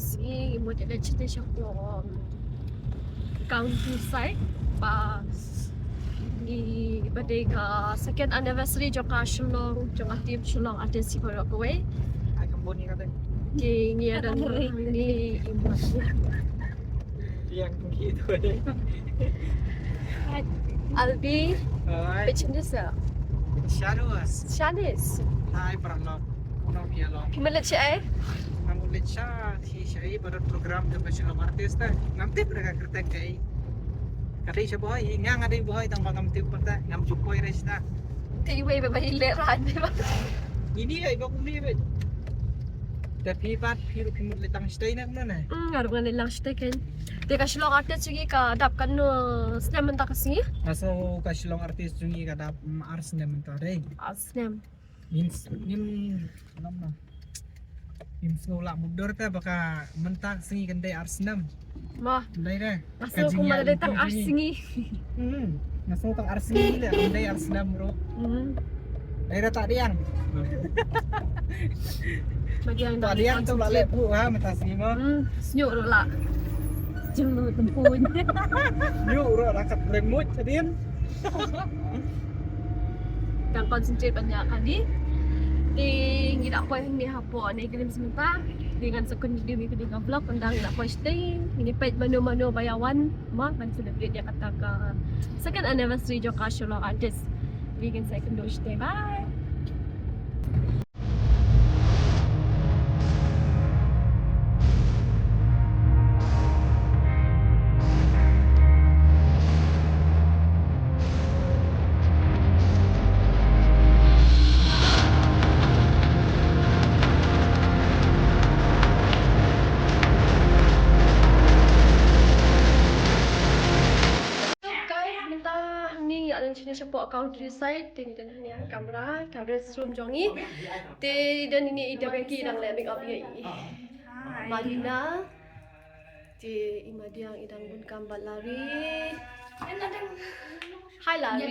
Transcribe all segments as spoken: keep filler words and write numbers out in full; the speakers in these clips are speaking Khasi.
Sngi ngi mut ïa ka jingïaid shapoh countryside ba ngi ba dei ka second anniversary jong ka Shillong, jong ka team Shillong Artist baroh kawei. Ai, ka bun ni ka dei. Ki ngi ïa don ngi i mut. Yang gitu. Albi. Hai. Pechin desa. Shadows. Shanis. Hai, pernah. Kuno dia lo. Ki mut leit shaei? Ngam leit sha, shi shaei, ba don program jong ka Shillong Artist te. Ngam tip re ka kyrteng kaei. Ka dei sha Bhoi, nga nga dei Bhoi tang ba ngam tip pat te. Ngam ju poi re sha. Te iwei ba ba i leh ran te ba. Ini ai ba kumne ba. Te phi pat phi ruh phi mut leit tang shatei ne kumno ne? Hmm, nga ruh ngan leit lang shatei kein. Te ka Shillong Artist jong ngi ka dap katno snem mynta ka sngi? Nga sngew ka Shillong Artist jong ngi ka dap, mm, ar snem mynta dei. Ar snem. Ngim s-, ngim, ngam na. Ngim sngew lah mutdur te ba ka mynta ka sngi kan dei ar snem. Mo. Dei re. Nga sngew kumba dei tang ar sngi. Hmm. Nga sngew tang ar sngi le, kan dei ar snem ruh. Hmm. Dei re ta diang. Ba diang ta diang tu lah leh bu ha mynta sngi mo. Hmm. Sniuh ruh lah. Jong lu tempun. Sniuh ruh lah kat remut tadin. Dang concentrate ban ïa kane. Te ngi da poi hangne hapoh Nai Grim mynta. Te ngan sa continue ïa kane ka vlog, tang ngi da poi shatei. Ngin ïa peit mano mano ba ïa wan mo ban celebrate ïa kata ka second anniversary jong ka Shillong Artist. Te ngan sa ïakynduh shatei. Bye. Guys, mynta hangne ngi ïa don shane shapoh countryside, te ngi don hangne ha kamra, ka rest room jong ngi. Te don ine i Dabeki dang leh make up ïa i Marina. Te i Madiang i dang bun kam bad Lari. Hi Lari.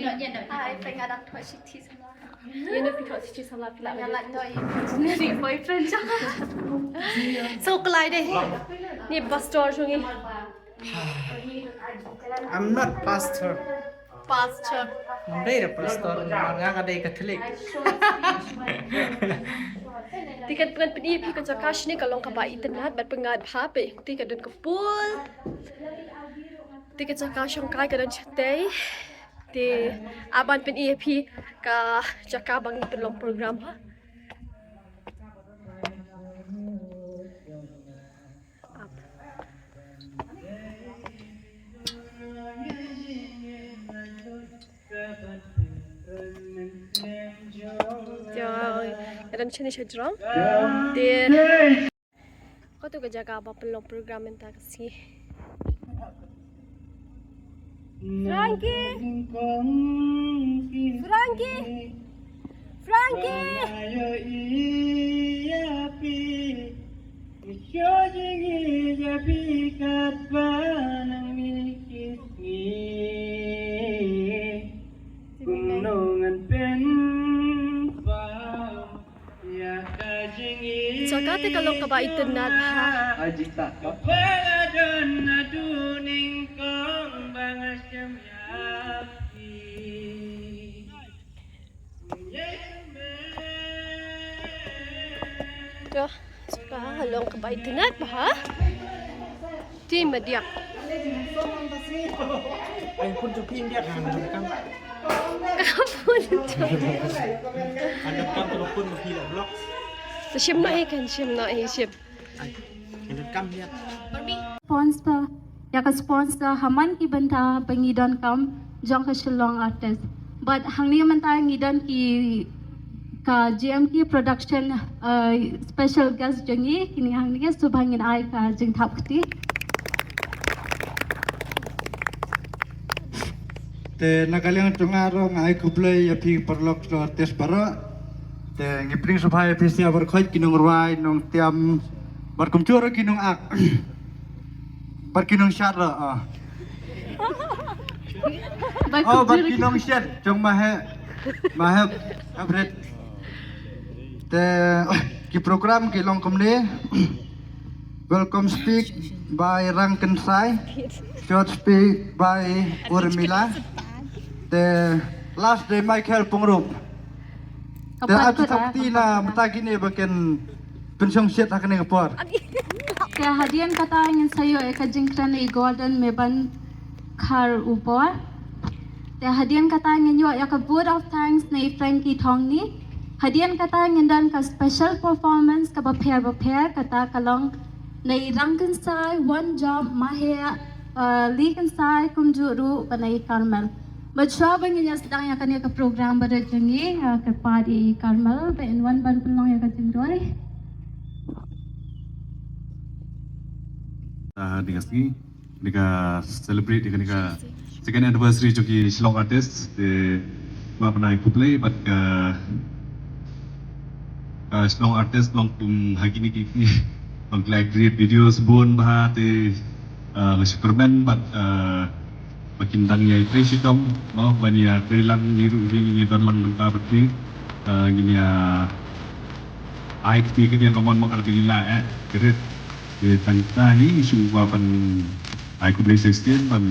Hi, pyngadang thoh shi ti samla. Ïa na phi thoh shi ti samla phi la. Nga la thoh i boyfriend jong nga. So klai dei. Ni pastor jong ngi. I'm not pastor. Pastor. Ngam dei re pastor, nga nga dei Catholic. Te kan pyngan pyni ïa phi ka jaka shane ka long kaba itynnad bad pyngngad bha phi. Te ka don ka pool. Te ka jaka shongkai ka don shatei. Te aban pyni ïa phi ka jaka ba ngi pynlong program ha. Ïa, ïa don shane sha jrong. Te kato ka jaka ba pynlong program mynta ka sngi. Frankie! Frankie! Frankie! Jaka te ka long kaba itynnad bha. Te jaka long kaba itynnad bha. Te Madiang. Ai, pun tu pin dia kan. Ka pun tu. Kan tu pun tu pin vlog. Shim noh hi kan, shim noh hi, shim. Ai, kan kam dia. Sponsor, ïa ka sponsor ha man ki bynta ba ngi donkam jong ka Shillong Artist. Bad hangne mynta ngi don ki ka J M K Production, uh, special guest jong ngi, kine hangne, so ba ngin ai ka jingthap kti. Te na ka liang jong nga ruh nga ai khublei ïa phi paralok Shillong Artist baroh. Te ngi pdiang sngewbha ïa phi sha baroh khoit ki nongrwai, nongtiam, bad kumjuh ruh ki nongak. Bad ki nongshad ruh, ah. Oh, bad ki nongshad jong Mahep. Mahep, Mahep Rit. Te, oh, ki program ki long kumne. Welcome speech by Rangkynsai. Short speech by Urmila. The last day Michael Pungrup. Te atu thap ti na mata kine ba kin pynshong shit ha kane ka por. Te hadien kata ngin sa ïoh ïa ka jingkren i Gordon Meban Khar Upor. Te hadien kata ngin ïoh ïa ka vote of thanks na i Frankie Thongni. Hadien kata ngin don ka special performance kaba pher ba pher, kata ka long na i Rangkynsai, One Job, Mahea, uh, Lee Kynsai, kumjuh ruh ba na i Carmel. Bad shuwa ba ngin ïa sdang ïa kane ka program ba rit jong ngi, uh, ka pat i Carmel ba in wan ban pynlong ïa ka jingroi. Ah, ding ka sngi, ding ka celebrate, ding ka second anniversary jong ki Shillong Artists, te ba pynai khublei bad ka, ka Shillong Artists long kum ha kine ki, long ki la create videos bun bha te, ah, nga shu kyrmen bad, ah, ba kin dang ïai trei shitom, no, ban ïa trei lang ngi ruh ngi, ngi don lang mynta bad ngi, ah, ngin ïa ai kti kti ka mon mon ar kti la, eh, kret. Te tang ta hi shu ba pynai khublei sixteen ban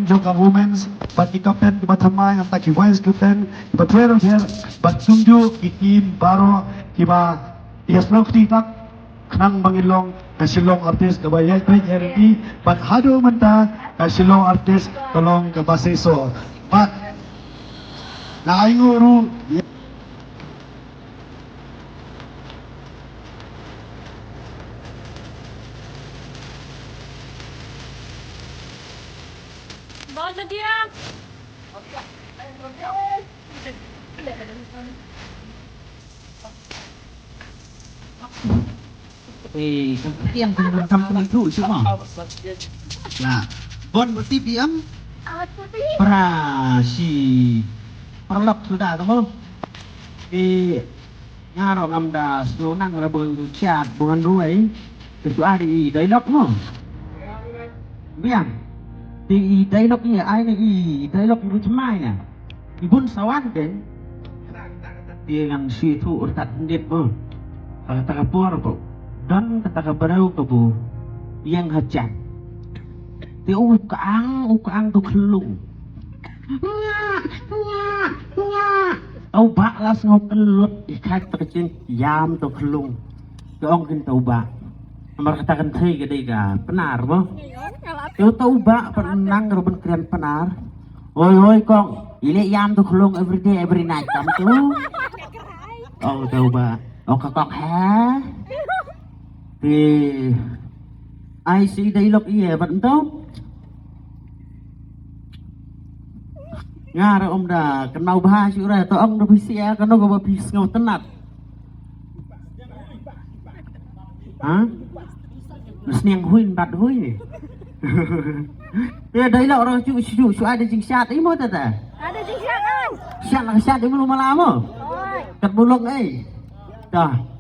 jong ka women's, bad ki captain kiba thymmai, nangta ki vice captain kiba pher bapher, bad kumjuh ki team baroh kiba ïasnoh kti tak khnang ba ngin long ka Shillong Artist kaba ïaid beit ïaid lynti, bad haduh mynta ka Shillong Artist ka long kaba seisoh. Bad nga ainguh ruh Eh, kan tiang kan kan kan tu semua. Lah, bon bertipi am. Para si paralok sudah tu. Eh, nga ruh ngam da sngewthuh nang ra bun kiad bun ruh ai. Te shu ai i dialog mo. Biang. Te i dialog ïa ai ne i dialog i bun thymmai ne. I bun sawan te. Te ngan shu ïathuh ryngkat khyndiat mo. Kata ka por ko don kata ka briew kaba ïeng ha jan. Te u kyang, u kyang to khyllung. Tau ba la sngew kyllut i khat ta ka jingïam to khyllung. Te ong kin tau ba. Namar kata kan thei ka dei ka Pnar mo. Te tau ba pat nang ruh ban kren Pnar. Oi oi kong, i leh ïam to khyllung every day every night kam tu. Ong tau ba. Ong ka kong ha. Te ai si dialog ïa bad ntau. Nga ruh ym da kynmaw bha shuh re, to ong da phi sha kano kaba phi sngewtynnat. Ha? Sniang huin bat hui. Te dialog ruh shu shu shu ai da jingshad imo te te. Ai da jingshad ai. Shad la shad imo lu mala mo. Oi. Kat bulong ai. Dah.